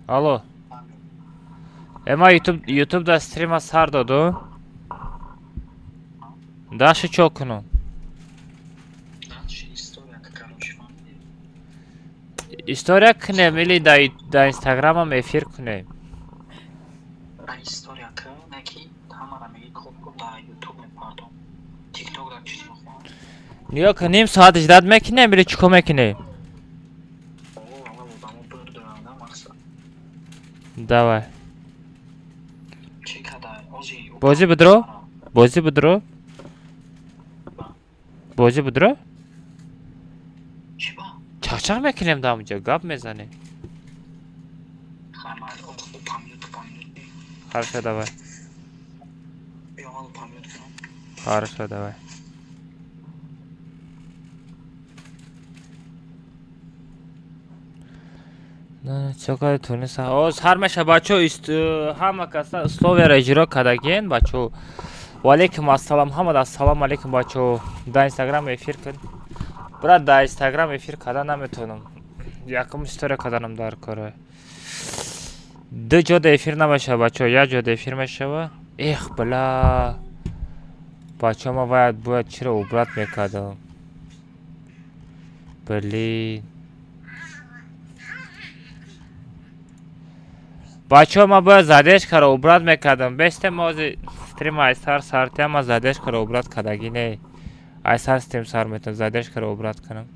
Алло. Ма Ютуб да стрима сар доду. Дальше чо кунам? Дальше история, короче, фаҳмидӣ? История кунем или да Инстаграмам эфир кунем? Да, история ка, не ки ҳамара меги, код кун, да Ютуб мепардом. Тикток да чиз мехоҳам. Нигоҳ кун, ним соат ждать мекунем или чӣ кор мекунем? О, аввал одамо бирдорам, да, мақсад. Давай. Чӣ кадай? Ози. Бозӣ бидро? Бозӣ бидро? Бозӣ бидро? Чӣ ба? Чақчақ мекунем дар онҷо, гап мезанем. Хай, майли, памют, памют. Хорошо, давай. Биё, аввал памют кунам. Хорошо, давай. Чокаи туниса. О, сар меша, бачо, ҳама каса условияро иҷро кардагиен, бачо. Ваалейкум ассалом, ҳамад ассалому алейкум, бачо. Да Инстаграм эфир кун. Брат, да Инстаграм эфир карда наметавонам. Якум история карданам дар кора. Ду ҷода эфир намешава, бачо, як ҷода эфир мешава. Эх, бля. Бачо, ма бояд чиро убрать мекардам. Блин. Бачаҳо, ман бояд задержкаро убрать мекардам. Бесте мози стрим айсар сартия, ман задержкаро убрать кардагӣ не. Айсар стрим сар метавонам задержкаро убрать кунам.